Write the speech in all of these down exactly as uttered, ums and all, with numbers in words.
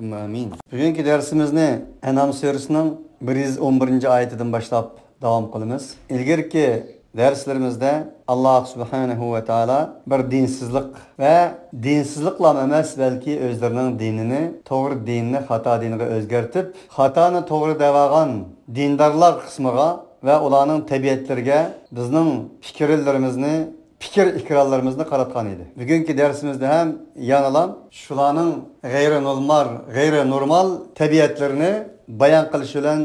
ئامىن. بۈگۈنكى دەرسىمىزنى ئەنئام سۈرىسىنىڭ بىر يۈز ئون بىرىنچى ئايىتىدىن باشلاپ داۋام قىلىمىز. ئىلگىرىكى دەرسلىرىمىزدە ئاللاھ سۇبھانەھۇ ۋە تائالا بىر دىنسىزلىق ۋە دىنسىزلىقلام ئەمەس، بەلكى ئۆزلىرىنىڭ دىنىنى، توغرا دىننى خاتا دىنغا ئۆزگەرتىپ، خاتانى توغرا دەۋالغان دىندارلار قىسمىغا ۋە ئۇلارنىڭ تەبىئەتلىرىگە بىزنىڭ پىكىرلىرىمىزنى، پىكىر ئىكرارلىرىمىزنى قاراتقان ئىدى. بۈگۈنكى دەرسىمىزدە ھەم يەنىلا شۇلارنىڭ غەيرىي نورمال، غەيرىي نورمال تەبىئەتلىرىنى بايان قىلىش بىلەن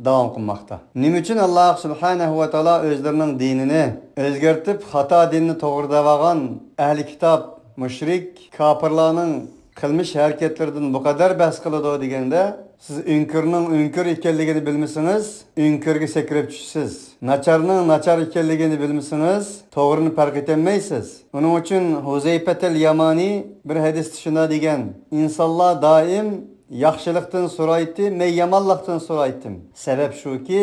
داۋام قىلماقتا. نېمە ئۈچۈن ئاللاھ سۇبھانەھۇ ۋە تائالا ئۆزلىرىنىڭ دىنىنى ئۆزگەرتىپ، خاتا دىننى توغرا دەۋالغان ئەھلى كىتاب، مۇشرىك، كاپىرلارنىڭ قىلمىش ھەرىكەتلىرىدىن بۇ قەدەر بەھس قىلىدۇ دېگەندە، سىز ئۆڭكۈرنىڭ ئۆڭكۈر ئىكەنلىكىنى بىلمىسىڭىز، ئۆڭكۈرگە سەكرەپ چۈشىسىز. ناچارنىڭ ناچار ئىكەنلىكىنى بىلمىسىڭىز، توغرىنى پەرق ئېتەلمەيسىز. ئۇنىڭ ئۈچۈن ھۇزەيپەتەل يامانى بىر ھەدىستە شۇنداق دېگەن: ئىنسانلار دائىم ياخشىلىقتىن سورايتتى، مەن يامانلىقتىن سورايتتىم. سەۋەب شۇكى،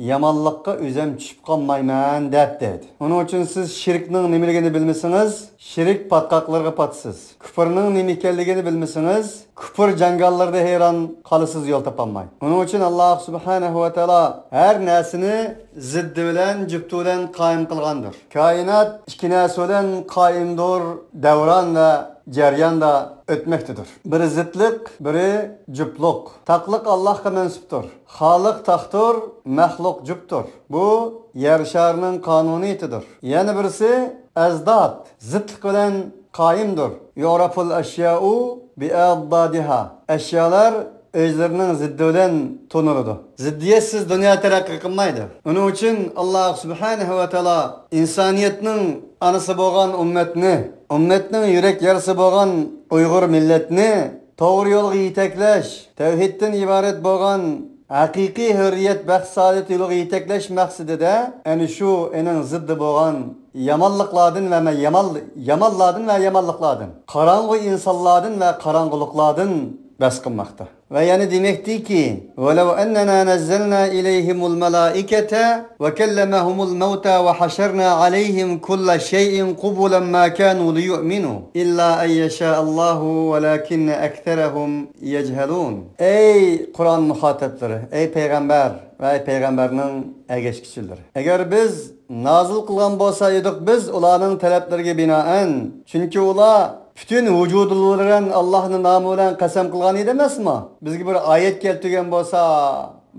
يامانلىققا ئۆزۈم چۈشۈپ قالمايمەن دەپ، دەيدۇ. ئۇنىڭ ئۈچۈن سىز شىركنىڭ نېمىلىكىنى بىلمىسىڭىز، شىرك پاتقاقلىرىغا پاتىسىز. كۇپۇرنىڭ نېمە ئىكەنلىكىنى بىلمىسىڭىز، كۇپۇر جاڭگاللىرىدا ھەيران قالىسىز، يول تاپالماي. ئۇنىڭ ئۈچۈن ئاللاھ سۇبھانەھۇ ۋە تائالا ھەر نەرسىنى زىددى بىلەن، جۈپتى بىلەن قائىم قىلغاندۇر. كائىنات ئىككى نەرسە بىلەن قائىمدۇر، دەۋران ۋە جەرياندا ئۆتمەكتىدۇر. بىرى زىتلىق، بىرى جۈپلۇق. تاقلىق ئاللاھقا مەنسۇپتۇر. خالىق تاقتۇر، مەخلۇق جۈپتۇر. بۇ يەر شارىنىڭ قانۇنىيىتىدۇر. يەنە بىرسى ئەزداد، زىتلىق بىلەن قائىمدۇر. يۇئرەفۇل ئەشيائۇ بىئەزدادىھا. ئەشيالار ئۆزلىرىنىڭ زىددى بىلەن تونۇلىدۇ. زىددىيەتسىز دۇنيا تەرەققىي قىلمايدۇ. ئۇنىڭ ئۈچۈن ئاللاھ سۇبھانەھۇ ۋە تائالا ئىنسانىيەتنىڭ ئانىسى بولغان ئۈممەتنى، ئۈممەتنىڭ يۈرەك يارىسى بولغان ئۇيغۇر مىللەتنى توغرا يولغا يېتەكلەش، تەۋھىدتىن ئىبارەت بولغان ھەقىقىي ھۆرىيەت، بەخت، سائادەت يولىغا يېتەكلەش مەقسىتىدە ئەنە شۇ ئېنىڭ زىددى بولغان يامانلىقلاردىن ۋە مە-، يامان-، يامانلاردىن ۋە يامانلىقلاردىن، قاراڭغۇ ئىنسانلاردىن ۋە قاراڭغۇلۇقلاردىن بەھس قىلماقتا. ۋە يەنە دېمەكتىكى، ولو أننا نزلنا إليهم الملائكة وكلمهم الموتى وحشرنا عليهم كل شيء قبلا ما كانوا ليؤمنوا إلا أن يشاء الله ولكن أكثرهم يجهلون. ئەي قۇرئان مۇخاتەپلىرى، ئەي پەيغەمبەر ۋە ئەي پەيغەمبەرنىڭ ئەگەشكۈچىلىرى! ئەگەر بىز نازىل قىلغان بولسا ئىدۇق بىز ئۇلارنىڭ تەلەپلىرىگە بىنائەن، چۈنكى ئۇلار پۈتۈن ۋۇجۇدۇلىرى بىلەن ئاللاھنىڭ نامى بىلەن قەسەم قىلغان ئىدى ئەمەسمۇ؟ بىزگە بىر ئايەت كەلتۈرگەن بولسا،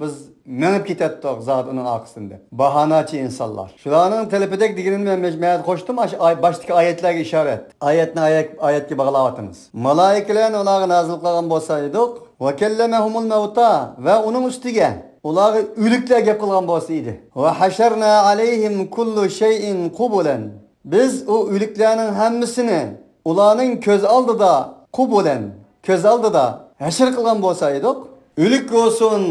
بىز مېڭىپ كېتەتتۇق زادى ئۇنىڭ ئارقىسىدىن دەپ. باھاناچى ئىنسانلار. شۇلارنىڭ تەلىپىدەك دېگىنىمنى مەن، مەن قوشتۇم، ئاشۇ ئاي-، باشتىكى ئايەتلەرگە ئىشارەت. ئايەتنى ئايەت، ئايەتكە باغلاۋاتىمىز. مالائىكىلەرنى ئۇلارغا نازىل قىلغان بولسا ئىدۇق، وكلمهم الموتى، ۋە ئۇنىڭ ئۈستىگە ئۇلارغا ئۆلۈكلەر گەپ قىلغان بولسا ئىدى. وحشرنا عليهم كل شيء قبلا. بىز ئۇ ئۆلۈكلەرنىڭ ھەممىسىنى ئۇلارنىڭ كۆز ئالدىدا، قۇبۇلەن، كۆز ئالدىدا ھەشر قىلغان بولسا ئىدۇق. ئۆلۈك بولسۇن،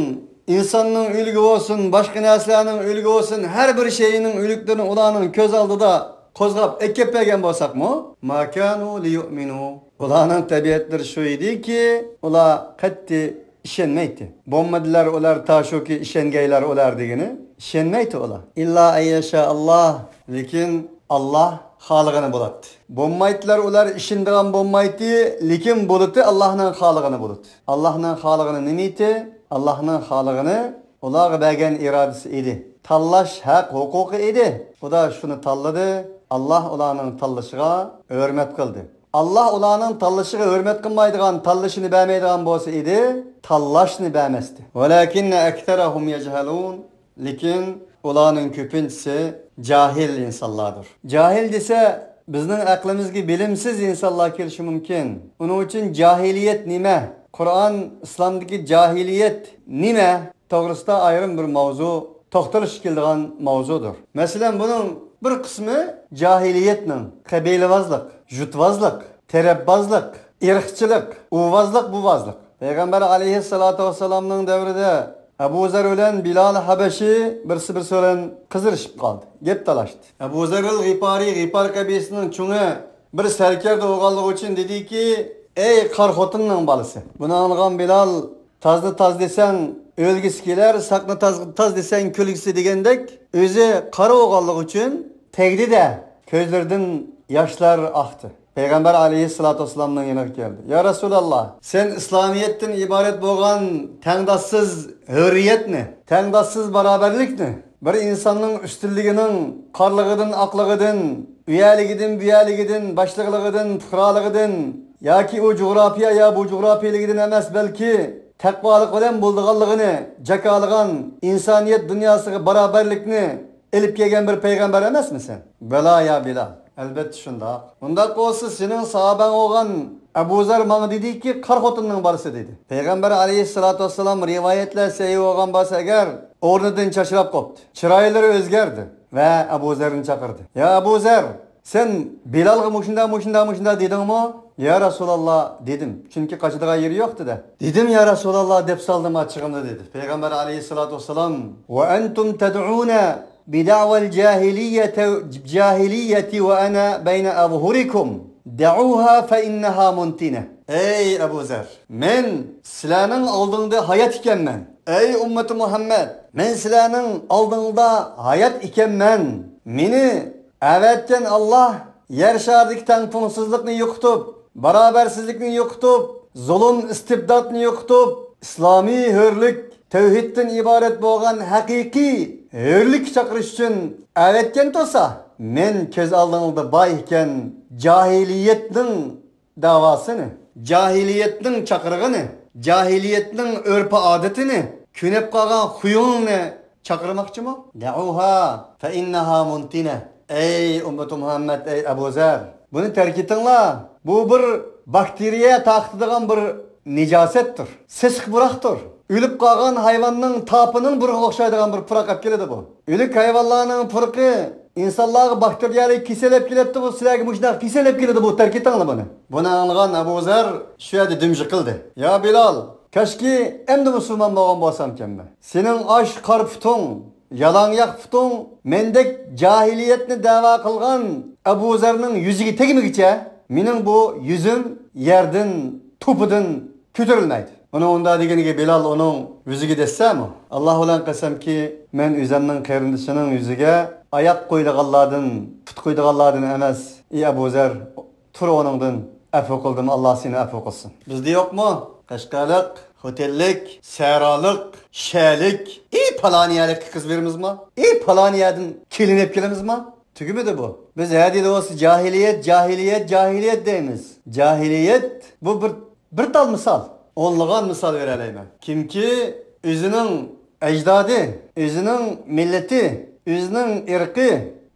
ئىنساننىڭ ئۆلۈكى بولسۇن، باشقا نەرسىلەرنىڭ ئۆلۈكى بولسۇن، ھەر بىر شەيئىنىڭ ئۆلۈكلىرىنى ئۇلارنىڭ كۆز ئالدىدا قوزغاپ ئەكەپ بەرگەن بولساقمۇ، ما كانوا ليؤمنوا. ئۇلارنىڭ تەبىئەتلىرى شۇ ئىدىكى، ئۇلار قەتئىي ئىشەنمەيتتى. بولمىدىلەر ئۇلار، تا شۇكى ئىشەنگەيلار ئۇلار دېگىنى، ئىشەنمەيتتى ئۇلار. ئىللا ئەن يەشائاللاھ، لېكىن ئاللاھ خالىغىنى بولاتتى. بولمايتتىلار ئۇلار، ئىشىنىدىغان بولمايتتى، لېكىن بولىتتى، ئاللاھنىڭ خالىغىنى بولىتتى. ئاللاھنىڭ خالىغىنى نېمە ئىدى؟ ئاللاھنىڭ خالىغىنى ئۇلارغا بەرگەن ئىرادىسى ئىدى. تاللاش ھەق ھوقۇقى ئىدى. خۇدا شۇنى تاللىدى. ئاللاھ ئۇلارنىڭ تاللىشىغا ھۆرمەت قىلدى. ئاللاھ ئۇلارنىڭ تاللىشىغا ھۆرمەت قىلمايدىغان، تاللىشىنى بەرمەيدىغان بولسا ئىدى، تاللاشنى بەرمەستى. ولكن أكثرهم يجهلون. لېكىن ئۇلارنىڭ كۆپىنچىسى جاھىل ئىنسانلاردۇر. جاھىل دېسە، بىزنىڭ ئەقلىمىزگە بىلىمسىز ئىنسانلار كېلىشى مۇمكىن. ئۇنىڭ ئۈچۈن جاھىلىيەت نېمە؟ قۇرئان ئىسلامدىكى جاھىلىيەت نېمە؟ توغرىسىدا ئايرىم بىر ماۋزۇ، توختىلىشقا كېلىدىغان ماۋزۇدۇر. مەسىلەن، بۇنىڭ بىر قىسمى جاھىلىيەتنىڭ قەبىلىۋازلىق، جۇتۋازلىق، تەرەپبازلىق، ئىرقچىلىق، ئۇۋازلىق، بۇۋازلىق. پەيغەمبەر ئەلەيھىسسالاتۇ ۋەسسالامنىڭ دەۋرىدە ئەبۇ زەر بىلەن بىلال ھەبەشى بىرسى بىرسى بىلەن قىزىرىشىپ قالدى، گەپ تالاشتى. ئەبۇ زەررىل غىپارى، غىپار قەبىلىسىنىڭ چوڭى، بىر سەركەردە بولغانلىقى ئۈچۈن دېدىكى، ئەي قارا خوتۇننىڭ بالىسى! بۇنى ئاڭلىغان بىلال، تازنى تاز دېسەڭ، ئۆلگۈسى كېلەر، ساقنى تاز، تاز دېسەڭ، كۈلگۈسى دېگەندەك، ئۆزى قارا بولغانلىقى ئۈچۈن تەگدى-دە، كۆزلىرىدىن ياشلار ئاقتى. پەيغەمبەر ئەلەيھىسسالاتۇ ۋەسسالامنىڭ يېنىغا كەلدى. يا رەسۇلاللا، سەن ئىسلامىيەتتىن ئىبارەت بولغان تەڭداشسىز ھۆررىيەتنى، تەڭداشسىز باراۋەرلىكنى، بىر ئىنساننىڭ ئۈستۈنلۈكىنىڭ قارىلىقىدىن، ئاقلىقىدىن، ئۇيەرلىكىدىن، بۇيەرلىكىدىن، باشلىقلىقىدىن، پۇقرالىقىدىن ياكى ئۇ جۇغراپىيە يا بۇ جۇغراپىيىلىكىدىن ئەمەس، بەلكى تەقۋالىق بىلەن بولىدىغانلىقىنى جاكارلىغان ئىنسانىيەت دۇنياسىغا باراۋەرلىكنى ئېلىپ كەلگەن بىر پەيغەمبەر ئەمەسمىسەن؟ بەلا يا بىلال، ئەلۋەتتە شۇنداق. ئۇنداق بولسا سېنىڭ ساھابەڭ بولغان ئەبۇ زەر ماڭا دېدىكى، قارا خوتۇننىڭ بالىسى دېدى. پەيغەمبەر ئەلەيھىسسالاتۇ ۋەسسالام، رىۋايەتلەر سەھىھ بولغان بولسا ئەگەر، ئورنىدىن چاچراپ قوپتى. چىرايلىرى ئۆزگەردى ۋە ئەبۇ زەرنى چاقىردى. يا ئەبۇ زەر، سەن بىلالغا مۇشۇنداق، مۇشۇنداق، مۇشۇنداق دېدىڭمۇ؟ يا رەسۇلاللا، دېدىم. چۈنكى قاچىدىغان يېرى يوق دېدى. دېدىم، يا رەسۇلاللا، دەپ سالدىم ئاچچىقىمنى دېدى. پەيغەمبەر ئەلەيھىسسالاتۇ ۋەسسالام، ۋە ئەنتۇم تەدئۇنە بىدەئۋەل جاھىلىيەتە، جاھىلىيەتى ۋە ئەنا بەينە ئەزھۇرىكۇم، دەئۇھا فەئىننەھا مۇنتىنە. ئەي ئەبۇ زەر، مەن سىلەرنىڭ ئالدىڭدا ھايات ئىكەنمەن. ئەي ئۈممىتى مۇھەممەد، مەن سىلەرنىڭ ئالدىڭدا ھايات ئىكەنمەن. مېنى ئەۋەتكەن ئاللا يەر شارىدىكى تەڭپۇڭسىزلىقنى يوقىتىپ، باراۋەرسىزلىكنى يوقىتىپ، زۇلۇم، ئىستىبداتنى يوقىتىپ، ئىسلامىي ھۆرلۈك، تەۋھىدتىن ئىبارەت بولغان ھەقىقىي ھۆرلۈككە چاقىرىش ئۈچۈن ئەۋەتكەن تۇرسا، مەن كۆز ئالدىڭلاردا بار ئىكەن، جاھىلىيەتنىڭ داۋاسىنى، جاھىلىيەتنىڭ چاقىرىقىنى، جاھىلىيەتنىڭ ئۆرپ-ئادىتىنى، كۆنۈپ قالغان خۇيۇڭنى چاقىرماقچىمۇ؟ دەئۇھا فەئىننەھا مۇنتىنە. ئەي ئۈممىتى مۇھەممەد، ئەي ئەبۇ زەر، بۇنى تەرك ئېتىڭلار. بۇ بىر باكتېرىيە تارقىتىدىغان بىر نىجاسەتتۇر. سېسىق پۇراقتۇر. ئۆلۈپ قالغان ھايۋاننىڭ تاپىنىڭ پۇرىقىغا ئوخشايدىغان بىر پۇراق ئەپ كېلىدۇ بۇ. ئۆلۈك ھايۋانلارنىڭ پۇرىقى ئىنسانلارغا باكتېرىيەلىك كېسەل ئەپ كېلەتتى، بۇ سىلەرگە مۇشۇنداق كېسەل ئەپ كېلىدۇ، بۇ تەرك ئېتىڭلار بۇنى. بۇنى ئاڭلىغان ئەبۇ زەر شۇ يەردە دۈم يىقىلدى. يا بىلال، كاشكى ئەمدى مۇسۇلمان بولغان بولسامكەنمەن. سېنىڭ ئاش قارا پۇتۇڭ، يالاڭياق پۇتۇڭ مەندەك جاھىلىيەتنى دەۋا قىلغان ئەبۇ زەرنىڭ يۈزىگە تەگمىگۈچە مېنىڭ بۇ يۈزۈم يەردىن، توپىدىن كۆتۈرۈلمەيدۇ. ئۇنىڭ ئۇنداق دېگىنىگە بىلال ئۇنىڭ يۈزىگە دەسسەمۇ، ئاللا بىلەن قەسەمكى، مەن ئۆزۈمنىڭ قېرىندىشىنىڭ يۈزىگە ئاياق قويىدىغانلاردىن، پۇت قويىدىغانلاردىن ئەمەس. ئى ئەبۇ زەر، تۇر ئۇنىڭدىن، ئەپۇ قىلدىم، ئاللا سېنى ئەپۇ قىلسۇن. بىزدە يوقمۇ؟ قەشقەرلىق، خوتەنلىك، سەھرالىق، شەھەرلىك، ئى پالانى يەرلىككە قىز بېرىمىزمۇ؟ ئى پالانى يەردىن كېلىن ئېلىپ كېلىمىزمۇ؟ تۈگىمىدى بۇ. بىز ھە دېدى بولسا جاھىلىيەت، جاھىلىيەت، جاھىلىيەت دەيمىز. جاھىلىيەت بۇ بىر بىر تال مىسال، ئونلىغان مىسال بېرەلەيمەن. كىمكى ئۆزىنىڭ ئەجدادى، ئۆزىنىڭ مىللىتى، ئۆزىنىڭ ئىرقى،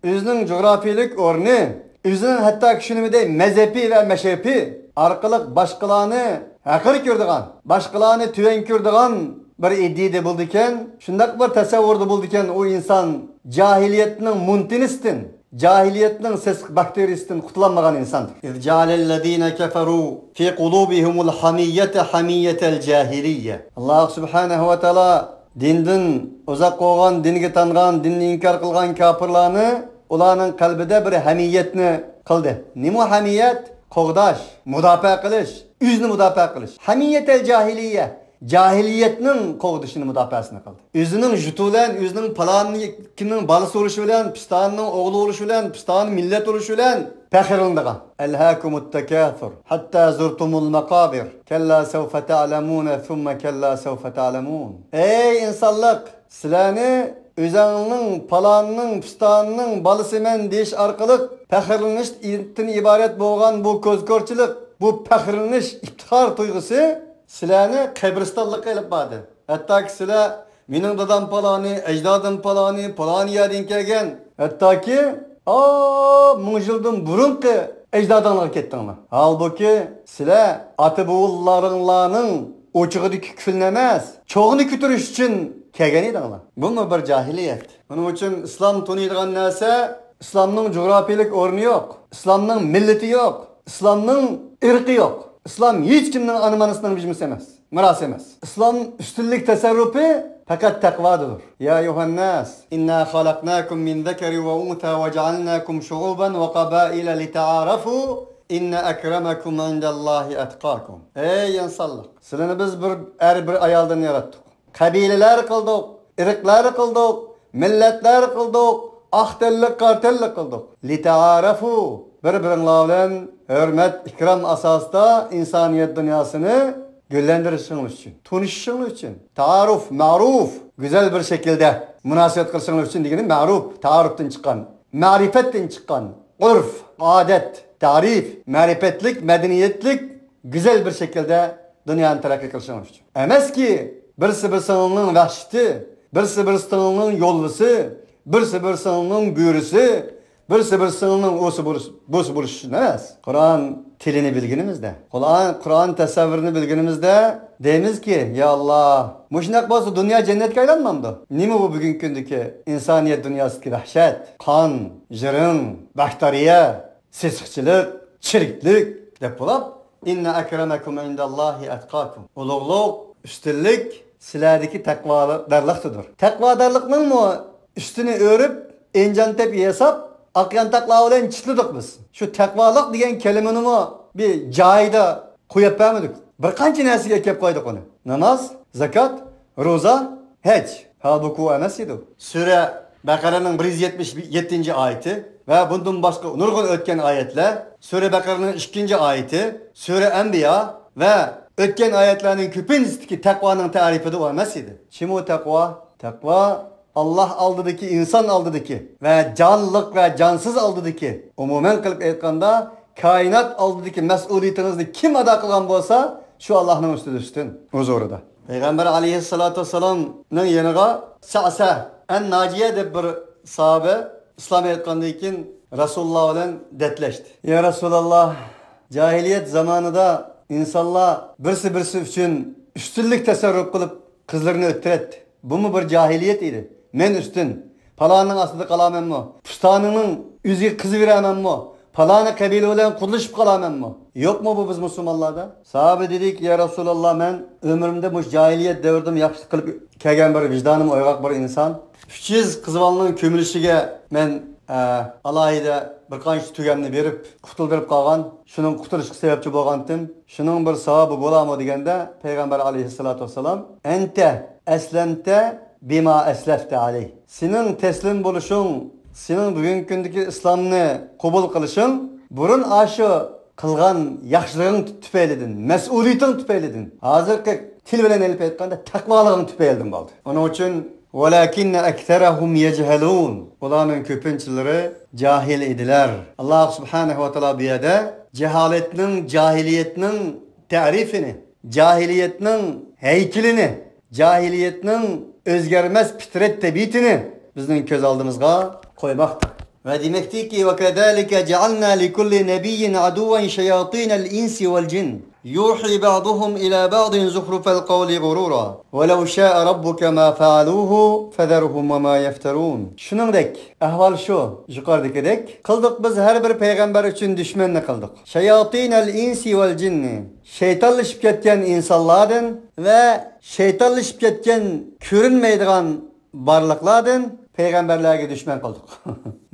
ئۆزىنىڭ جۇغراپىيىلىك ئورنى، ئۆزىنىڭ ھەتتاكى شۇنىمۇ دەي مەزھىپى ۋە مەشرىپى ئارقىلىق باشقىلارنى ھەقىر كۆرىدىغان، باشقىلارنى تۆۋەن كۆرىدىغان بىر ئىدىيىدە بولىدىكەن، شۇنداق بىر تەسەۋۋۇردا بولىدىكەن، ئۇ ئىنسان جاھىلىيەتنىڭ مۇنتىنىسىدىن، جاھىلىيەتنىڭ سېسىق باكتېرىيىسىدىن قۇتۇلالمىغان ئىنساندۇر. إذ جعل الذين كفروا في قلوبهم الحمية حمية الجاهلية. ئاللا سۇبھانەھۇ ۋە تائالا دىندىن ئۇزاق بولغان، دىنگە تانغان، دىننى ئىنكار قىلغان كاپىرلارنى، ئۇلارنىڭ قەلبىدە بىر ھەمىيەتنى قىلدى. نېمە ھەمىيەت؟ قوغداش، مۇداپىئە قىلىش، ئۆزىنى مۇداپىئە قىلىش. ھەمىيەتەل جاھىلىيە. جاھىلىيەتنىڭ قوغدىشىنى، مۇداپىئەسىنى قىلدى. ئۆزىنىڭ جۇتى بىلەن، ئۆزىنىڭ پالانى كىمنىڭ بالىسى بولۇشى بىلەن، پىستانىنىڭ ئوغلى بولۇشى بىلەن، پىستانى مىللەت بولۇشى بىلەن پەخىرلىنىدىغان. ألهاكم التكاثر حتى زرتم المقابر كلا سوف تعلمون ثم كلا سوف تعلمون. ئەي ئىنسانلىق، سىلەرنى ئۆزەڭنىڭ پالانىنىڭ، پىستانىنىڭ بالىسىمەن دېيىش ئارقىلىق پەخىرلىنىشتىن ئىبارەت بولغان بۇ كوزكورچىلىق، بۇ پەخىرلىنىش، ئىپتىخار تۇيغۇسى سىلەرنى قەبرىستانلىققا ئېلىپ باردى. ھەتتاكى سىلەر مېنىڭ دادام پالانى، ئەجدادىم پالانى، پالانى يەردىن كەلگەن، ھەتتاكى ئا، مىڭ يىلدىن بۇرۇنقى ئەجدادىڭلارغا كەتتىڭلار. ھالبۇكى، سىلەر ئاتا-بوۋىلىرىڭلارنىڭ ئوچىقىدىكى كۈلنى ئەمەس، چوغىنى كۆتۈرۈش ئۈچۈن كەلگەن ئىدىڭلار. بۇمۇ بىر جاھىلىيەت. بۇنىڭ ئۈچۈن ئىسلام تونۇيدىغان نەرسە، ئىسلامنىڭ جۇغراپىيىلىك ئورنى يوق، ئىسلامنىڭ مىللىتى يوق، ئىسلامنىڭ ئىرقى يوق. ئىسلام ھېچكىمنىڭ ئانا-مانىسىنىڭ بىجمىسى ئەمەس، مىراسى ئەمەس. ئىسلام ئۈستۈنلۈك تەسەررۇپى پەقەت تەقۋادىدۇر. يا أيها الناس إنا خلقناكم من ذكر وأنثى وجعلناكم شعوبا وقبائل لتعارفوا إن أكرمكم عند الله أتقاكم. ئەي ئىنسانلىق، سىلەرنى بىز بىر ئەر، بىر ئايالدىن ياراتتۇق. قەبىلىلەر قىلدۇق، ئىرقلار قىلدۇق، مىللەتلەر قىلدۇق، ئاق تەنلىك، قارا تەنلىك قىلدۇق. لتعارفوا، بىر-بىرىڭلار بىلەن ھۆرمەت، ئىكرام ئاساسىدا ئىنسانىيەت دۇنياسىنى گۈللەندۈرۈشۈڭلار ئۈچۈن، تونۇشۇشۇڭلار ئۈچۈن، تائارۇف، مەرۇف، گۈزەل بىر شەكىلدە مۇناسىۋەت قىلىشىڭلار ئۈچۈن دېگىنى مەرۇف، تائارۇفتىن چىققان، مەرىپەتتىن چىققان، ئۇرف، ئادەت، تەرىپ، مەرىپەتلىك، مەدەنىيەتلىك، گۈزەل بىر شەكىلدە دۇنيانى تەرەققىي قىلىشىڭلار ئۈچۈن. ئەمەسكى، بىرسى بىرسىنىڭ ۋەھشىتى، بىرسى بىرسىنىڭ يولۋىسى، بىرسى بىرسىنىڭ بۆرىسى، بىرسى بىرسىنىڭ ئۇسى بولۇش، بۇسى بولۇش ئۈچۈن ئەمەس. قۇرئان تىلىنى بىلگىنىمىزدە، قۇرئان، قۇرئان تەسەۋۋۇرىنى بىلگىنىمىزدە دەيمىزكى، يا ئاللا، مۇشۇنداق بولسا دۇنيا جەننەتكە ئايلانمامدۇ؟ نېمە بۇ بۈگۈنكى كۈندىكى ئىنسانىيەت دۇنياسىدىكى ۋەھشەت، قان، جىرىڭ، باكتېرىيە، سېسىقچىلىق، چىرىكلىك دەپ بولاپ، ئىننە ئەكرەمەكۇم ئىندەللاھى ئەتقاكۇم. ئۇلۇغلۇق، ئۈستۈنلۈك سىلەردىكى تەقۋادارلىقتىدۇر. تەقۋادارلىقنىڭمۇ ئۈستىنى ئۆرۈپ، ئىنجانتەپ ياساپ، ئاق يانتاقلار بىلەن چىتلىدۇق بىز. شۇ تەقۋالىق دېگەن كەلىمىنىمۇ بىر جايىدا قويۇپ بەرمىدۇق. بىر قانچە نەرسىگە ئەكەپ قويدۇق ئۇنى. ناماز، زاكات، روزا، ھەج. ھالبۇكى ئۇ ئەمەس ئىدى. سۈرە بەقەرەنىڭ بىر يۈز يەتمىش يەتتىنچى ئايىتى ۋە بۇندىن باشقا نۇرغۇن ئۆتكەن ئايەتلەر، سۈرە بەقەرەنىڭ ئىككىنچى ئايىتى، سۈرە ئەنبىيا ۋە ئۆتكەن ئايەتلەرنىڭ كۆپىنچىسىدىكى تەقۋانىڭ تەرىپىدە ئۇ ئەمەس ئىدى. چىمۇ تەقۋا؟ تەقۋا ئاللاھ ئالدىدىكى، ئىنسان ئالدىدىكى ۋە جانلىق ۋە جانسىز ئالدىدىكى، ئومۇمەن قىلىپ ئېيتقاندا، كائىنات ئالدىدىكى مەسئۇلىيىتىڭىزنى كىم ئادا قىلغان بولسا، شۇ ئاللاھنىڭ ئۈستىدە ئۈستۈن ھۇزۇرىدا. پەيغەمبەر ئەلەيھىسسالاتۇ ۋەسسالامنىڭ يېنىغا سەسە ئەن ناجىيە دەپ بىر ساھابە ئىسلام ئېيتقاندىن كېيىن رەسۇلۇللاھ بىلەن دەتلەشتى. يا رەسۇلاللاھ، جاھىلىيەت زامانىدا ئىنسانلار بىرسى بىرسى ئۈچۈن ئۈستۈنلۈك تەسەررۇپ قىلىپ قىزلىرىنى ئۆتتۈرەتتى. بۇمۇ بىر جاھىلىيەت ئىدى. مەن ئۈستۈن، پالانىڭ ئاستىدا قالامەنمۇ؟ پۇستانىڭنىڭ ئۆزىگە قىز بېرەمەنمۇ؟ پالانى قەبىلە بىلەن قۇدىلىشىپ قالامەنمۇ؟ يوقمۇ بۇ بىز مۇسۇلمانلاردا؟ ساھابە دېدىكى، يا رەسۇلاللاھ، مەن ئۆمرۈمدە مۇشۇ جاھىلىيەت دەۋرىدىمۇ ياخشى قىلىپ كەلگەن بىر ۋىجدانىمۇ ئويغاق بىر ئىنسان. ئۈچ يۈز قىزۋالنىڭ كۆمۈلۈشىگە مەن، ئە، ئالاھىدە بىر قانچە تۈگەمنى بېرىپ، قۇتۇلدۇرۇپ قالغان، شۇنىڭ قۇتۇلۇشىغا سەۋەبچى بولغانتىم. شۇنىڭ بىر ساۋابى بولامۇ دېگەندە، پەيغەمبەر ئەلەيھىسسالاتۇ ۋەسسالام، ئەنتە ئەسلەمتە بىما ئەسلەفتە ئەلەيھ. سېنىڭ تەسلىم بولۇشۇڭ، سېنىڭ بۈگۈنكى كۈندىكى ئىسلامنى قوبۇل قىلىشىڭ بۇرۇن ئاشۇ قىلغان ياخشىلىقىڭ تۈپەيلىدىن، مەسئۇلىيىتىڭ تۈپەيلىدىن، ھازىرقى تىل بىلەن ئېلىپ ئېيتقاندا، تەقۋالىقىڭ تۈپەيلىدىن بولدى. ئۇنىڭ ئۈچۈن، ۋەلەكىننە ئەكسەرەھۇم يەجھەلۇن. ئۇلارنىڭ كۆپىنچىلىرى جاھىل ئىدىلەر. ئاللاھ سۇبھانەھۇ ۋە تائالا بۇ يەردە جاھالەتنىڭ، جاھىلىيەتنىڭ تەرىپىنى، جاھىلىيەتنىڭ ھەيكىلىنى، جاھىلىيەتنىڭ ئۆزگەرمەس پىترەت تەبىئىتىنى بىزنىڭ كۆز ئالدىمىزغا قويماقتا. ۋە دېمەكتىكى، ۋە كەزالىكە جەئەلنا لىكۇللى نەبىييىن ئەدۇۋۋەن شەياتىنەل ئىنسى ۋەل جىن يۇھى بەئدۇھۇم ئىلە بەئدىن زۇخرۇفەل قەۋلى غۇرۇرا ۋەلەو شەئە رەببۇكە ما فەئەلۇھۇ فەزەرھۇم ۋە ما يەفتەرۇن. شۇنىڭدەك، ئەھۋال شۇ، يۇقىرىدىكىدەك، قىلدۇق بىز ھەر بىر پەيغەمبەر ئۈچۈن دۈشمەننى قىلدۇق. شەياتىنەل ئىنسى ۋەل جىننى، شەيتانلىشىپ كەتكەن ئىنسانلاردىن ۋە شەيتانلىشىپ كەتكەن كۆرۈنمەيدىغان بارلىقلاردىن پەيغەمبەرلەرگە دۈشمەن قىلدۇق.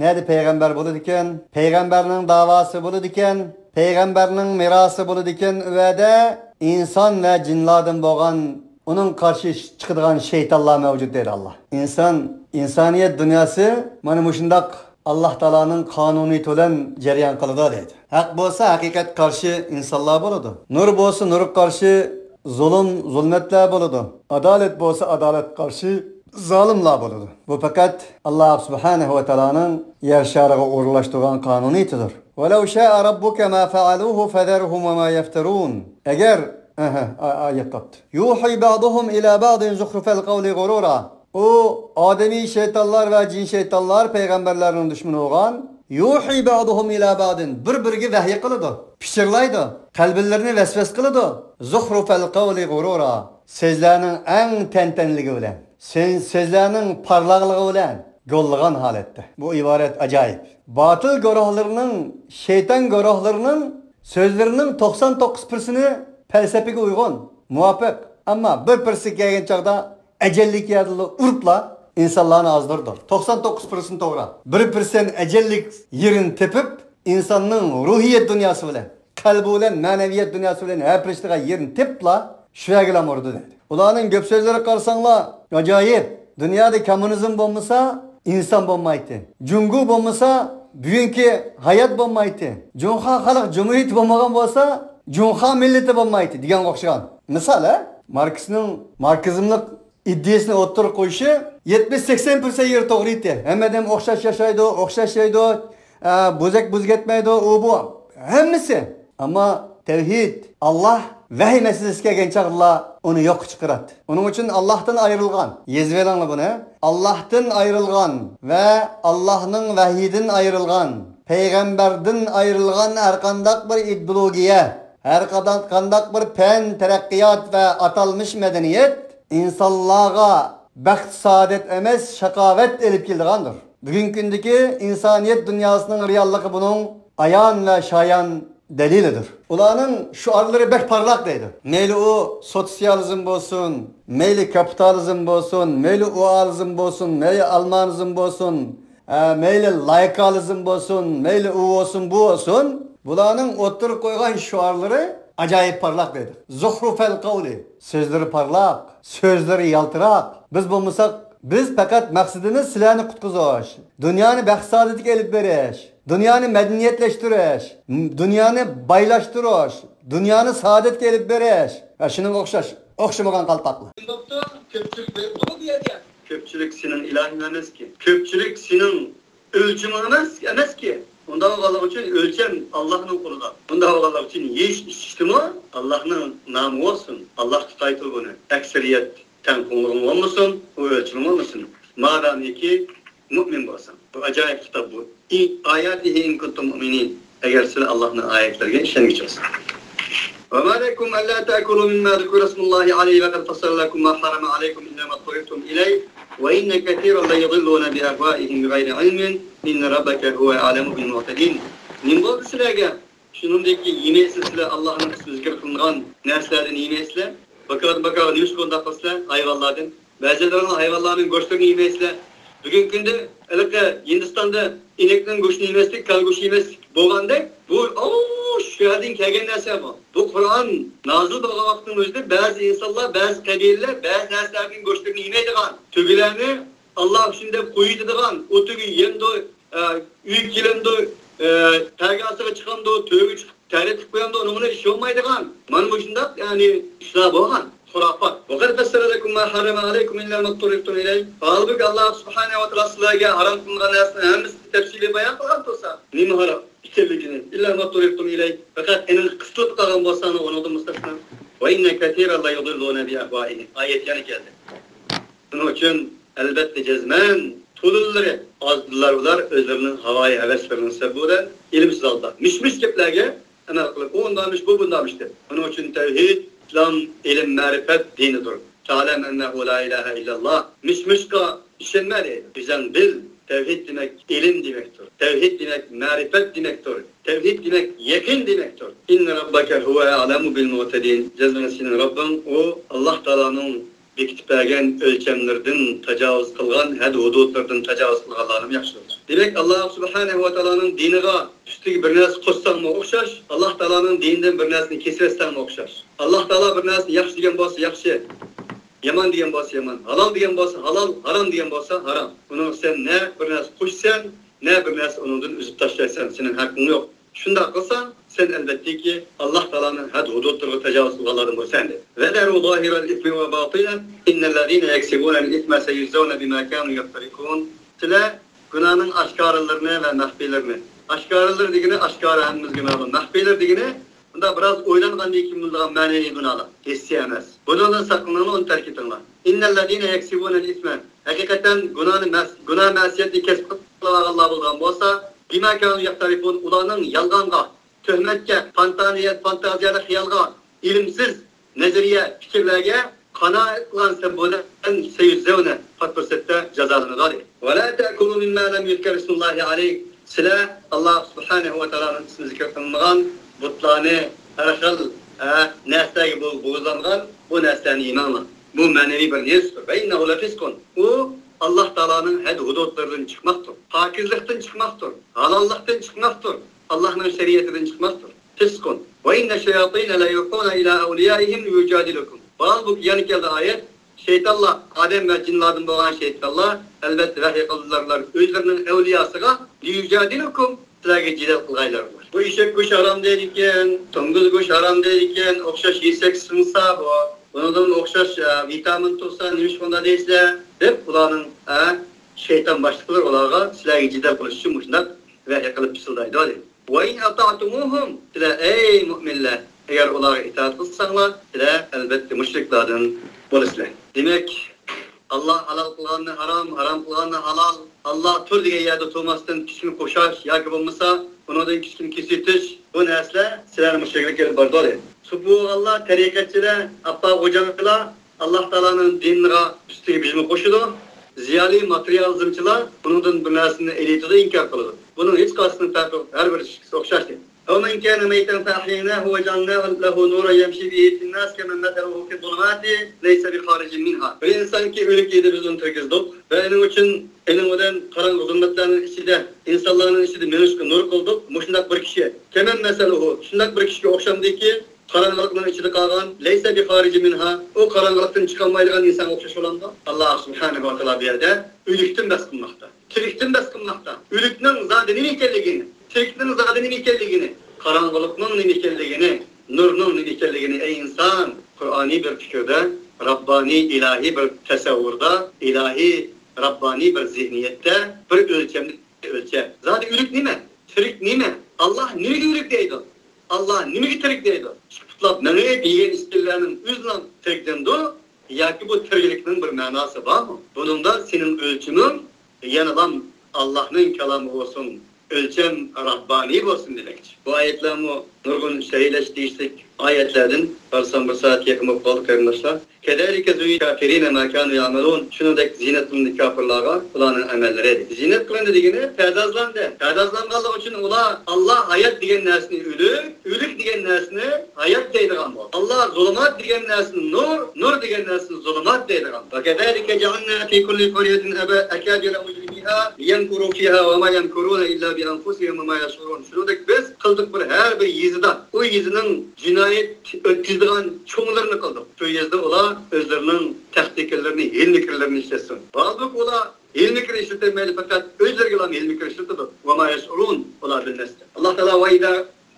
نەدە پەيغەمبەر بولىدىكەن، پەيغەمبەرنىڭ داۋاسى بولىدىكەن، پەيغەمبەرنىڭ مىراسى بولىدىكەن، ئۇ يەردە ئىنسان ۋە جىنلاردىن بولغان ئۇنىڭ قارشى چىقىدىغان شەيتانلار مەۋجۇت دەيدۇ ئاللاھ. ئىنسان، ئىنسانىيەت دۇنياسى مانا مۇشۇنداق ئاللاھ تائالانىڭ قانۇنىيىتى بىلەن جەريان قىلىدۇ دەيدۇ. ھەق بولسا ھەقىقەتكە قارشى ئىنسانلار بولىدۇ. نۇر بولسا نۇرغا قارشى زۇلۇم، زۇلمەتلەر بولىدۇ. ئادالەت بولسا ئادالەتكە قارشى زالىملار بولىدۇ. بۇ پەقەت ئاللاھ سۇبھانەھۇ ۋە تائالانىڭ يەر شارىغا ئورۇنلاشتۇرغان قانۇنىيىتىدۇر. ۋەلەۋ شەئە رەببۇكە ما فەئەلۇھۇ فەزەرھۇم ۋە ما يەفتەرۇن. ئەگەر، ئەھە، ئا-، ئايەت قاپتۇ. يۇھى بەئدۇھۇم ئىلە بەئدىن زۇخرۇفەل قەۋلى غۇرۇرا. ئۇ ئادەمىي شەيتانلار ۋە جىن شەيتانلار پەيغەمبەرلەرنىڭ دۈشمىنى بولغان. يۇھى بەئدۇھۇم ئىلە بەئدىن، بىر-بىرىگە ۋەھىي قىلىدۇ، پىچىرلايدۇ، قەلبىلىرىنى ۋەسۋەسە قىلىدۇ. زۇخرۇفەل قەۋلى غۇرۇرا، سۆزلەرنىڭ ئەڭ تەنتەنىلىكى بىلەن، سۆ-، سۆزلەرنىڭ پارلاقلىقى بىلەن گوللىغان ھالەتتە. بۇ ئىبارەت ئاجايىپ. باتىل گۇرۇھلىرىنىڭ، شەيتان گۇرۇھلىرىنىڭ سۆزلىرىنىڭ توقسان توققۇز پىرسىنى پەلسەپىگە ئۇيغۇن، مۇۋاپىق. ئەمما بىر پىرسى كەلگەن چاغدا ئەجەللىك يەردىلا ئۇرۇپلا ئىنسانلارنى ئازدۇرىدۇ. توقسان توققۇز پىرسەنت توغرا. بىر پىرسەنت ئەجەللىك يېرىنى تېپىپ، ئىنساننىڭ روھىيەت دۇنياسى بىلەن، قەلبى بىلەن، مەنىۋىيەت دۇنياسى بىلەن ھەپىلىشىدىغان يېرىنى تېپىپلا، شۇ يەرگىلا ئۇرىدۇ دەيدۇ. ئۇلارنىڭ گەپ سۆزلىرىگە قارىساڭلار، ئاجايىپ. دۇنيادا كوممۇنىزم بولمىسا، ئىنسان بولمايتتى. جۇڭگو بولمىسا، بۈگۈنكى ھايات بولمايتتى. جۇڭخۇا خەلق جۇمھۇرىيىتى بولمىغان بولسا، جۇڭخۇا مىللىتى بولمايتتى دېگەنگە ئوخشىغان. مىسال، ھە؟ ماركسنىڭ ماركسىزملىق ئىدىيەسىنى ئوتتۇرىغا قويۇشى يەتمىش سەكسەن پىرسەنت يېرى توغرا ئىدى. ھەممە ئادەم ئوخشاش ياشايدۇ، ئوخشاش يەيدۇ، ئە، بۆزەك بۆزگەتمەيدۇ، ئۇ بۇ. ھەممىسى. ئەمما تەۋھىد، ئاللاھ ۋەھىي مەسىلىسى كەلگەن چاغدىلا ئۇنى يوققا چىقىراتتى. ئۇنىڭ ئۈچۈن ئاللاھتىن ئايرىلغان، يېزىۋېلىڭلار بۇنى، ئاللاھتىن ئايرىلغان ۋە ئاللاھنىڭ ۋەھىيىدىن ئايرىلغان، پەيغەمبەردىن ئايرىلغان ھەرقانداق بىر ئىدېئولوگىيە، ھەرقانداق بىر پەن، تەرەققىيات ۋە ئاتالمىش مەدەنىيەت ئىنسانلارغا بەخت-سائادەت ئەمەس، شاقاۋەت ئېلىپ كېلىدىغاندۇر. بۈگۈنكى كۈندىكى ئىنسانىيەت دۇنياسىنىڭ رېئاللىقى بۇنىڭ ئايان ۋە شايان دەلىلىدۇر. ئۇلارنىڭ شوئارلىرى بەك پارلاق دەيدۇ. مەيلى ئۇ سوتسىيالىزم بولسۇن، مەيلى كاپىتالىزم بولسۇن، مەيلى ئۇئالىزم بولسۇن، مەيلى ئالمانىزم بولسۇن، ئە، مەيلى لايكالىزم بولسۇن، مەيلى ئۇ بولسۇن، بۇ بولسۇن، بۇلارنىڭ ئوتتۇرىغا قويغان شوئارلىرى ئاجايىپ پارلاق دەيدۇ. زۇخرۇفەل قەۋلى، سۆزلىرى پارلاق، سۆزلىرى يالتىراق. بىز بولمىساق، بىز پەقەت مەقسىتىمىز سىلەرنى قۇتقۇزۇش، دۇنيانى بەخت-سائادەتكە ئېلىپ بېرىش، دۇنيانى مەدەنىيەتلەشتۈرۈش، دۇنيانى بايلاشتۇرۇش، دۇنيانى سائادەتكە ئېلىپ بېرىش ۋە شۇنىڭغا ئوخشاش ئوخشىمىغان قالپاقلار. كۆپچىلىك بۇ يەردە. كۆپچىلىك سېنىڭ ئىلاھىڭ ئەمەسكى. كۆپچىلىك سېنىڭ ئۆلچىمىڭ ئەمەس، ئەمەسكى. ئۇنداق بولغانلىقى ئۈچۈن ئۆلچەم ئاللاھنىڭ قولىدا. ئۇنداق بولغانلىقى ئۈچۈن يېيىش ئىچىشتىمۇ ئاللاھنىڭ نامى بولسۇن. ئاللاھقا قايتۇر بۇنى. ئەكسىرىيەت تەڭپۇڭلۇقۇڭ بولمىسۇن، ئۇ ئۆلچىمىڭ بولمىسۇن. مادامىكى مۇئمىن بولساڭ. بۇ ئاجايىپ كىتاب بۇ. ئى-، ئاياتىھى ئىن كۇنتۇم مۇئمىنىن. ئەگەر سىلەر ئاللاھنىڭ ئايەتلىرىگە ئىشەنگۈچى بولسىڭىز. وما لكم ألا تأكلوا مما ذكر اسم الله عليه وقد فصل لكم ما حرم عليكم إلا ما اضطررتم إليه وإن كثيرا ليضلون بأهوائهم بغير علم إن ربك هو أعلم بالمعتدين. نېمە بولدى سىلەرگە؟ شۇنىڭدىن كېيىن يېمەيسىلەر سىلەر، ئاللاھنىڭ ئىسمى زىكىر قىلىنغان نەرسىلەردىن يېمەيسىلەر. بىكاردىن بىكار نېمىشقا ئۇنداق قىلىسىلەر؟ ھايۋانلاردىن. بەزىلىرىڭلار ھايۋانلارنىڭ گۆشلىرىنى يېمەيسىلەر. بۈگۈنكى كۈندە ھېلىقى ھىندىستاندا ئىنەكنىڭ گۆشىنى يېمەسلىك، كالا گۆشىنى يېمەسلىك بولغاندەك، بۇ، ئۇ، شۇ يەردىن كەلگەن نەرسە بۇ. بۇ قۇرئان نازىل بولغان ۋاقىتنىڭ ئۆزىدە بەزى ئىنسانلار، بەزى قەبىلىلەر بەزى نەرسىلەرنىڭ گۆشلىرىنى يېمەيدىغان، تۆگىلەرنى ئاللا ئۈچۈن دەپ قويۇۋېتىدىغان، ئۇ تۆگە يەمدۇ، ئە، ئۆيگە كېلەمدۇ، ئە، تەرگە ئاستىغا چىقامدۇ، تۆگە چىقىپ تەرەت قىلىپ قويامدۇ، ئۇنىڭ بىلەن ئىش بولمايدىغان. مانا مۇشۇنداق، يەنى، ئىشلار بولغان. خۇراپات. وقد فصل لكم ما حرم عليكم إلا ما اضطررتم إليه. ھالبۇكى، ئاللا سۇبھانەھۇ ۋە تائالا سىلەرگە ھارام قىلىنغان نەرسىنىڭ ھەممىسىنى تەپسىلىي بايان قىلغان تۇرسا، نېمە ھارام ئىكەنلىكىنى، إلا ما اضطررتم إليه، پەقەت ئېنىڭ قىستىلىپ قالغان بولساڭلار، ئۇنىڭدىن مۇستەسنا. وإن كثيرا ليضلون بأهوائهم. ئايەت يەنە كەلدى. شۇنىڭ ئۈچۈن، ئەلۋەتتە، جەزمەن، تولىلىرى ئازدۇرلار ئۇلار ئۆزلىرىنىڭ ھاۋايى ھەۋەسلىرىنىڭ سەۋەبى بىلەن ئىلىمسىز ھالدا مىش-مىش گەپلەرگە ئەمەل قىلىپ، ئۇ ئۇنداقمىش، بۇ بۇنداقمىش دەپ. ئۇنىڭ ئۈچۈن تەۋھىد، ئىسلام، ئىلىم، مەرىپەت دىنىدۇر. فاعلم أنه لا إله إلا الله. مىش-مىشقا ئىشەنمە دەيدۇ. ئۆزەڭ بىل، تەۋھىد دېمەك ئىلىم دېمەكتۇر. تەۋھىد دېمەك مەرىپەت دېمەكتۇر. تەۋھىد دېمەك يەقىن دېمەكتۇر. إن ربك هو أعلم بالمعتدين. جەزمەن سېنىڭ رەببىڭ، ئۇ ئاللا تائالانىڭ بېكىتىپ بەرگەن ئۆلچەملىرىدىن تاجاۋۇز قىلغان، ھەد-ھودۇدلىرىدىن تاجاۋۇز قىلغانلارنىمۇ ياخشى بىلىدۇ. دېمەك، ئاللا سۇبھانەھۇ ۋە تائالانىڭ دىنىغا ئۈستىگە بىر نەرسە قوشساڭمۇ ئوخشاش، ئاللا تائالانىڭ دىنىدىن بىر نەرسىنى كېسىۋەتسەڭمۇ ئوخشاش. ئاللا تائالا بىر نەرسىنى ياخشى دېگەن بولسا ياخشى، يامان دېگەن بولسا يامان، ھالال دېگەن بولسا ھالال، ھارام دېگەن بولسا ھارام. ئۇنىڭغا سەن نە بىر نەرسە قوشىسەن، نە بىر نەرسە ئۇنىڭدىن ئۈزۈپ تاشلايسەن، سېنىڭ ھەققىڭ يوق. شۇنداق قىلساڭ، سەن ئەلۋەتتىكى، ئاللا تائالانىڭ ھەد-ھودۇدلىرىغا تاجاۋۇز قىلغانلاردىن بولىسەن، دېدى. وذروا ظاهر الإثم وباطنه إن الذين يكسبون الإثم سيجزون بما كانوا يقترفون. سىلەر گۇناھنىڭ ئاشكارىلىرىنى ۋە مەخپىيلىرىنى، ئاشكارىلىرى دېگىنى ئاشكارا ھەممىمىزگە مەلۇم، مەخپىيلىرى دېگىنى ئۇنداق بىراز ئويلانغاندىن كېيىن بولىدىغان مەنىۋى گۇناھلار، ھېسسىي ئەمەس. بۇنىڭدىن ساقلىنىڭلار، ئۇنى تەرك ئېتىڭلار. إن الذين يكسبون الإثم، ھەقىقەتەن گۇناھنى مەس-، گۇناھ مەسىيەتنى كەسىپ قىلىۋالغانلار بولىدىغان بولسا، بما كانوا يقترفون، ئۇلارنىڭ يالغانغا، تۆھمەتكە، فانتانىيە، فانتازىيەلىك خىيالغا، ئىلىمسىز نەزەرىيە، پىكىرلەرگە قانائەت قىلغان سەۋەب بىلەن سيجزون، پات پۇرسەتتە جازالىنىدۇ. ولا تأكلوا مما لم يذكر اسم الله عليه. سىلەر ئاللا سۇبھانەھۇ ۋە تائالانىڭ ئىسمى زىكىر قىلىنمىغان بۇتلارنى، ھەر خىل، ھە، نەرسىلەرگە بو-، بوغۇزلانغان بۇ نەرسىلەرنى يېمەڭلار. بۇ مەنىۋى بىر نېرىسىدۇر. فإنه لفسق. ئۇ ئاللا تائالانىڭ ھەد-ھودۇدلىرىدىن چىقماقتۇر. پاكىزلىقتىن چىقماقتۇر. ھالاللىقتىن چىقماقتۇر. ئاللانىڭ شەرىئىتىدىن چىقماقتۇر. فسق. وإن الشياطين ليوحون إلى أوليائهم ليجادلوكم. ھالبۇكى يەنە كەلدى ئايەت، شەيتانلار، ئادەم ۋە جىنلاردىن بولغان شەيتانلار، ئەلۋەتتە، ۋەھىي قىلدىلار ئۆزلىرىنىڭ ئەۋلىياسىغا، لىيۇجادىلۇكۇم، سىلەرگە جېدەل قىلغايلار. بۇ ئېشەك گۆشى ھارام دەيدىكەن، توڭگۇز گۆشى ھارام دەيدىكەن، ئوخشاش يېسەك سىڭسا بۇ، بۇنىڭدىن ئوخشاش، ئە، ۋىتامىن تۇرسا، نېمىشقا ئۇنداق دەيسىلەر؟ دەپ، ئۇلارنىڭ، ئە، شەيتان باشلىقلىرى ئۇلارغا، سىلەرگە جېدەل قىلىش ئۈچۈن مۇشۇنداق ۋەھىي قىلىپ پىسىلدايدۇ، دەيدۇ. وَإِنْ أَطَعْتُمُوهُمْ، سىلەر، ئەي مۆمىنلەر، ئەگەر ئۇلارغا ئىتائەت قىلساڭلار، سىلەر ئەلۋەتتە مۇشرىكلاردىن بولىسىلەر. دېمەك، ئاللا ھالال قىلغاننى ھارام، ھارام قىلغاننى ھالال، ئاللا تۇر دېگەن يەردە تۇرماستىن كىچىكىنى قوشاش ياكى بولمىسا ئۇنىڭدىن كىچىكىنى كېسىۋېتىش، بۇ نەرسىلەر سىلەرنى مۇشرىكلىققا ئېلىپ بارىدۇ، دەيدۇ. سوپى بولغانلار، تەرىقەتچىلەر، ئاپپا غوجاڭلار، ئاللا تائالانىڭ دىنىغا ئۈستىگە بىزمۇ قوشىدۇ. زىيالىي ماتېرىيالىزمچىلار بۇنىڭدىن بىر نەرسىنى ئېلىۋېتىدۇ، ئىنكار قىلىدۇ. بۇنىڭ ھېچقايسىسىنىڭ پەرقى يوق، ھەر بىر ئىككىسى ئوخشاش. أَوَمَنْ كَانَ مَيْتًا فَأَحْيَيْنَاهُ وَجَعَلْنَا لَهُ نُورًا يَمْشِي بِهِ فِي النَّاسِ كَمَنْ مَثَلُهُ فِي الظُّلُمَاتِ لَيْسَ بِخَارِجٍ مِنْهَا. بىر ئىنسانكى ئۆلۈك ئىدى، بىز ئۇنى تىرگۈزدۇق ۋە ئۇنىڭ ئۈچۈن، ئۇنىڭ بىلەن قاراڭغۇ زۇلمەتلەرنىڭ ئىچىدە، ئىنسانلارنىڭ ئىچىدە مېڭىشقا نۇر قىلدۇق. مۇشۇنداق بىر كىشى، كَمَنْ مَثَلُهُ، شۇنداق بىر كىشىگە ئوخشامدۇكى، قاراڭغۇلۇقنىڭ ئىچىدە قالغان، لَيْسَ بِخَارِجٍ مِنْهَا، ئۇ قاراڭغۇلۇقتىن چىقالمايدىغان ئىنسانغا ئوخشاش بولامدۇ؟ ئاللا سۇبھانەھۇ ۋە تائالا بۇ يەردە ئۆلۈكتىن بەس قىلماقتا، تىرىكتىن بەس قىلماقتا. ئۆلۈكنىڭ زادى نېمە ئىكەنلىكىنى، تىرىكنىڭ زادى نېمە ئىكەنلىكىنى، قاراڭغۇلۇقنىڭ نېمە ئىكەنلىكىنى، نۇرنىڭ نېمە ئىكەنلىكىنى، ئەي ئىنسان، قۇرئانىي بىر پىكىردە، رەببانىي، ئىلاھىي بىر تەسەۋۋۇردا، ئىلاھىي، رەببانىي بىر زېھنىيەتتە بىر ئۆلچەمدە ئۆلچە. زادى ئۆلۈك نېمە؟ تىرىك نېمە؟ ئاللا نېمىگە ئۆلۈك دەيدۇ؟ ئاللا نېمىگە تىرىك دەيدۇ؟ ئىككى پۇتلاپ مېڭىپ يېگەن ئىچكەنلەرنىڭ ئۆزىلا تىرىك دېمدۇ؟ ياكى بۇ تىرىكلىكنىڭ بىر مەناسى بارمۇ؟ بۇنىڭدا سېنىڭ ئۆلچىمىڭ يەنىلا ئاللانىڭ كالامى بولسۇن، ئۆلچەم رەببانىي بولسۇن دېمەكچى. بۇ ئايەتلەرمۇ نۇرغۇن شەرھلەش تېگىشلىك ئايەتلەردىن. بارسام بىر سائەت يېقىن بولۇپ قالدى، قېرىنداشلار. كَذَلِكَ زُيِّنَ لِلْكَافِرِينَ مَا كَانُوا يَعْمَلُونَ. شۇنىڭدەك زىينەت قىلىندى كاپىرلارغا ئۇلارنىڭ ئەمەللىرى. زىينەت قىلىندى دېگىنى پەردازلاندى. پەردازلانغانلىقى ئۈچۈن ئۇلار ئاللا ھايات دېگەن نەرسىنى ئۆلۈك، ئۆلۈك دېگەن نەرسىنى ھايات دەيدىغان بولدى. ئاللا زۇلۇمات دېگەن نەرسىنى نۇر، نۇر دېگەن نەرسىنى زۇلۇمات دەيدىغان بولدى. وَكَذَلِكَ جَعَلْنَا فِي كُلِّ قَرْيَةٍ أَكَابِرَ مُجْرِمِيهَا لِيَمْكُرُوا فِيهَا وَمَا يَمْكُرُونَ إِلَّا بِأَنفُسِهِمْ وَمَا يَشْعُرُونَ. شۇنىڭدەك بىز قىلدۇق بىر ھەر بىر يېزىدا، ئۇ يېزىنىڭ جىنايەت ئۆتكۈزىدىغان چوڭلىرىنى قىلدۇق. شۇ يېزىدا ئۇلار ئۆزلىرىنىڭ تەختىكىرلىرىنى، ھىيلە-مىكىرلىرىنى ئىشلەتسۇن. ھالبۇكى، ئۇلار ھىيلە-مىكىر ئىشلىتەلمەيدۇ، پەقەت ئۆزلىرىگىلا ھىيلە-مىكىر ئىشلىتىدۇ. وَمَا يَشْعُرُونَ، ئۇلار بىلمەستە. ئاللا تائالا، وَإِذَا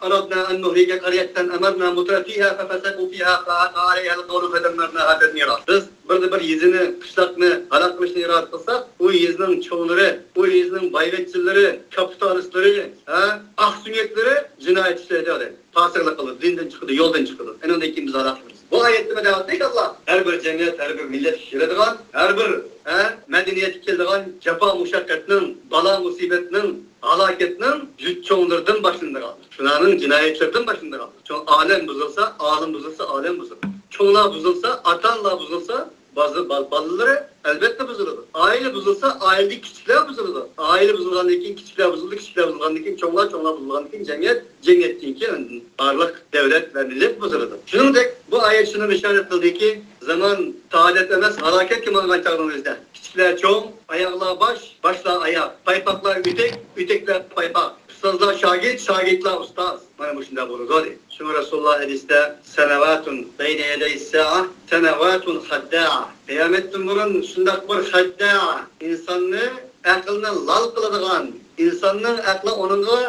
أَرَدْنَا أَنْ نُهْلِكَ قَرْيَةً أَمَرْنَا مُتْرَفِيهَا فَفَسَقُوا فِيهَا فَحَقَّ عَلَيْهَا الْقَوْلُ فَدَمَّرْنَاهَا تَدْمِيرًا. بىز بىردە بىر يېزىنى، قىشلاقنى ھالاك قىلىشنى ئىرادە قىلساق، ئۇ يېزىنىڭ چوڭلىرى، ئۇ يېزىنىڭ بايۋەچچىلىرى، كاپىتالىستلىرى، ھە، ئاقسۆڭەكلىرى جىنايەت ئىشلەيدۇ، دەيدۇ. پاسىقلىق قىلىدۇ، دىندىن چىقىدۇ، يولدىن چىقىدۇ. ئۇنىڭدىن كېيىن بىز ھالاك قىلىمىز. بۇ ئايەتتە نېمە دەۋاتىدۇ؟ ئاللا ھەر بىر جەمئىيەت، ھەر بىر مىللەتكە كېلىدىغان، ھەر بىر، ھە، مەدەنىيەتكە كېلىدىغان جاپا-مۇشەققەتنىڭ، بالا-مۇسىبەتنىڭ، ھالاكەتنىڭ يۇرت چوڭلىرىدىن باشلىنىدىغان، شۇلارنىڭ جىنايەتلىرىدىن باشلىنىدىغان. چوڭ ئالەم بۇزۇلسا، ئالىم بۇزۇلسا، ئالەم بۇزۇلىدۇ. چوڭلار بۇزۇلسا، ئاتا-ئانىلار بۇزۇلسا، باز-، بال-، بالىلىرى ئەلۋەتتە بۇزۇلىدۇ. ئائىلە بۇزۇلسا، ئائىلىدىكى كىچىكلەر بۇزۇلىدۇ. ئائىلە بۇزۇلغاندىن كېيىن كىچىكلەر بۇزۇلىدۇ، كىچىكلەر بۇزۇلغاندىن كېيىن چوڭلار، چوڭلار بۇزۇلغاندىن كېيىن جەمئىيەت، جەمئىيەتتىن كېيىن بارلىق دۆلەت ۋە مىللەت بۇزۇلىدۇ. شۇنىڭدەك بۇ ئايەت شۇنى بېشارەت قىلدىكى، زامان تالادەت ئەمەس، ھالاكەتكە ماڭغان چاغنىڭ ئۆزىدە. كىچىكلەر چوڭ، ئاياغلار باش، باشلار ئاياغ، پايپاقلار ئۆتۈك، ئۆتۈكلەر پايپاق، ئۇستازلار شاگىرت، شاگىرتلار ئۇستاز. مانا مۇشۇنداق بولىدۇ، دەيدۇ. شۇڭا رەسۇلۇللا ھەدىستە، سەنەۋاتۇن بەينە يەدەي سائە، سەنەۋاتۇن خەددائە. قىيامەتتىن بۇرۇن شۇنداق بىر خەددائە، ئىنساننى، ئەقلىنى لال قىلىدىغان، ئىنساننىڭ ئەقلى ئۇنىڭغا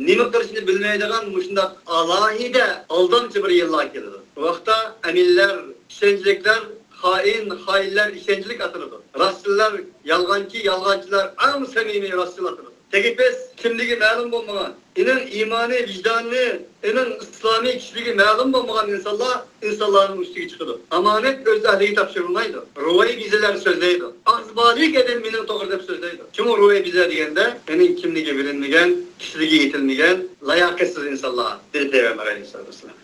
نېمە قىلىشنى بىلمەيدىغان مۇشۇنداق ئالاھىدە ئالدامچى بىر يىللار كېلىدۇ. بۇ ۋاقىتتا ئەمىنلەر، ئىشەنچلىكلەر خائىن، خائىنلار ئىشەنچلىك ئاتىلىدۇ. راستچىللار يالغانچى، يالغانچىلار ئەڭ سەمىمىي راستچىل ئاتىلىدۇ. تېگى پەس، كىملىكى مەلۇم بولمىغان، ئېنىڭ ئىمانى، ۋىجدانى، ئېنىڭ ئىسلامىي كىشىلىكى مەلۇم بولمىغان ئىنسانلار ئىنسانلارنىڭ ئۈستىگە چىقىدۇ. ئامانەت ئۆز ئەھلىگە تاپشۇرۇلمايدۇ. روھىي بىزىلەر سۆزلەيدۇ. ئاغزى بارلىق ئادەم مېنىڭ توغرا دەپ سۆزلەيدۇ. شۇڭا روھىي بىزىلەر دېگەندە، ئېنىڭ كىملىكى بىلىنمىگەن، كىشىلىكى يېتىلمىگەن، لاياقەتسىز ئىنسانلار، دېدى پەيغەمبەر ئەلەيھىسسالاتۇ ۋەسسالام.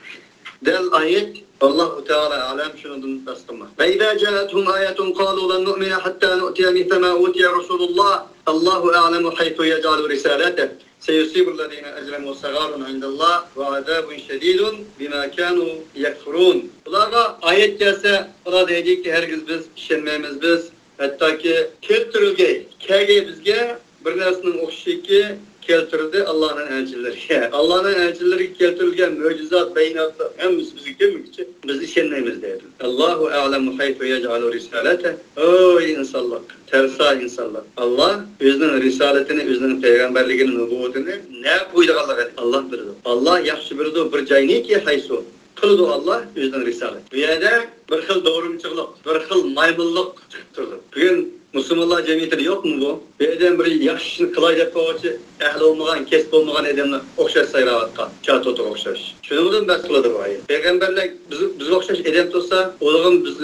دەل ئايەت، ۋاللاھۇ تائالا ئەلەم، شۇنىڭدىن راست قىلماق. فَإِذَا جَاءَتْهُمْ آيَةٌ قَالُوا لَنْ نُؤْمِنَ حَتَّى نُؤْتَيَ مِثْلَ مَا أُوتِيَ رُسُلُ اللَّهِ، اللَّهُ أَعْلَمُ حَيْثُ يَجْعَلُ رِسَالَتَهُ، سَيُصِيبُ الَّذِينَ أَجْرَمُوا صِغَارٌ عِندَ اللَّهِ وَعَذَابٌ شَدِيدٌ بِمَا كَانُوا يَكْفُرُونَ. ئۇلارغا ئايەت كەلسە، ئۇلار دەيدىكى، ھەرگىز بىز ئىشەنمەيمىز بىز. ھەتتاكى كەلتۈرۈلگەي، كەلگەي بىزگە بىر نەرسىنىڭ ئوخشىشىكى، كەلتۈردى ئاللانىڭ ئەلچىلىرىگە. ئاللانىڭ ئەلچىلىرىگە كەلتۈرۈلگەن مۆجىزات، بايىناتلار ھەممىسى بىزگە كەلمىگۈچە بىز ئىشەنمەيمىز دەيدۇ. ئاللاھۇ ئەلەمۇ ھەيسۇ يەجئەلۇ رىسالەتەھ. ئوي ئىنسانلىق، تەرسا ئىنسانلىق. ئاللا ئۆزىنىڭ رىسالىتىنى، ئۆزىنىڭ پەيغەمبەرلىكىنى، نۇبۇۋۋىتىنى نەگە قويىدىغانلىقىنى ئاللا بىلىدۇ. ئاللا ياخشى بىلىدۇ بىر جاينىكى ھەيسۇ. قىلىدۇ ئاللا ئۆزىنىڭ رىسالىتى. بۇ يەردە بىر خىل دورۇنچىلىق، بىر خىل مايمۇنلۇق چىقىپ تۇرىدۇ. بۈگۈن مۇسۇلمانلار جەمئىيىتىدە يوقمۇ بۇ؟ بۇ يەردە بىر ياخشى ئىشنى قىلاي دەپ قويغۇچى ئەھلى بولمىغان، كەسپى بولمىغان ئادەملەر ئوخشاش سايراۋاتقان، چاتوتىغا ئوخشاش. شۇنىڭ بىلەن بەس قىلىدۇ بۇ ئايەت. پەيغەمبەرلەر بىز، بىزگە ئوخشاش ئادەم تۇرسا، ئۇلارغا بىز،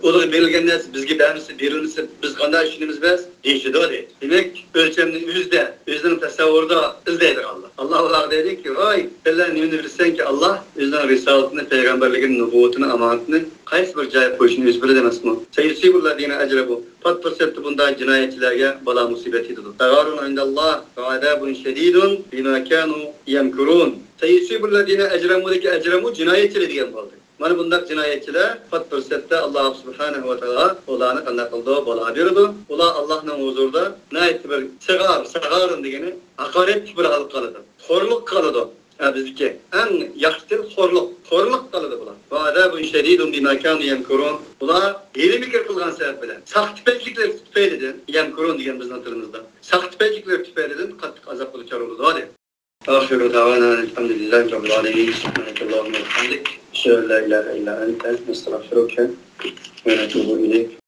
ئۇلارغا بېرىلگەن نەرسە بىزگە بەرمىسە، بېرىلمىسە، بىز قانداق ئىشىنىمىز بەس؟ دېيىشىدۇ، دەيدۇ. دېمەك، ئۆلچەمنى ئۆزىدە، ئۆزىنىڭ تەسەۋۋۇرىدا ئىزدەيدىغان ئاللا. ئاللا ئۇلارغا دەيدۇكى، ۋاي، سەنلەر نېمىنى بىلىسەنكى، ئاللا ئۆزىنىڭ رىسالىتىنى، پەيغەمبەرلىكىنى، نۇبۇۋۋىتىنى، ئامانىتىنى قايسى بىر جايغا قويۇشىنى ئۆزى بىلىدۇ ئەمەسمۇ؟ سەيۇسىبۇللەزىنە ئەجرەمۇ. پات پۇرسەتتە بۇنداق جىنايەتچىلەرگە بالا مۇسىبەت يېتىدۇ. سىغارۇن ئىندەللا ۋە ئازابۇن شەدىدۇن بىما كانۇ يەمكۇرۇن. سەيۇسىبۇللەزىنە ئەجرەمۇدىكى ئەجرەمۇ جىنايەتچىلەر دېگەن بولدى. مانا بۇنداق جىنايەتچىلەر پات پۇرسەتتە ئاللا سۇبھانەھۇ ۋە تائالا ئۇلارنى قانداق قىلىدۇ؟ بالا بېرىدۇ. ئۇلار ئاللانىڭ ھۇزۇرىدا ناھايىتى بىر سىغار، سىغارۇن دېگىنى ھاقارەتلىك بىر ھالقا قالىدۇ. خورلۇققا قالىدۇ. ھە، بىزدىكى ئەڭ ياخشى تىل خورلۇق. خورلۇققا قالىدۇ بۇلار. ۋە ئازابۇن شەدىدۇن بىما كانۇ يەمكۇرۇن. بۇلار ھىيلە-مىكىر قىلغان سەۋەب بىلەن، ساختىپەزلىكلىرى تۈپەيلىدىن، يەمكۇرۇن دېگەن بىزنىڭ تىلىمىزدا، ساختىپەزلىكلىرى تۈپەيلىدىن قاتتىق ئازابقا دۇچار بولىدۇ، دەيدۇ. آخر دعوانا أن الحمد لله رب العالمين. سبحانك اللهم وبحمدك. أشهد أن لا إله إلا أنت. نستغفرك ونتوب إليك.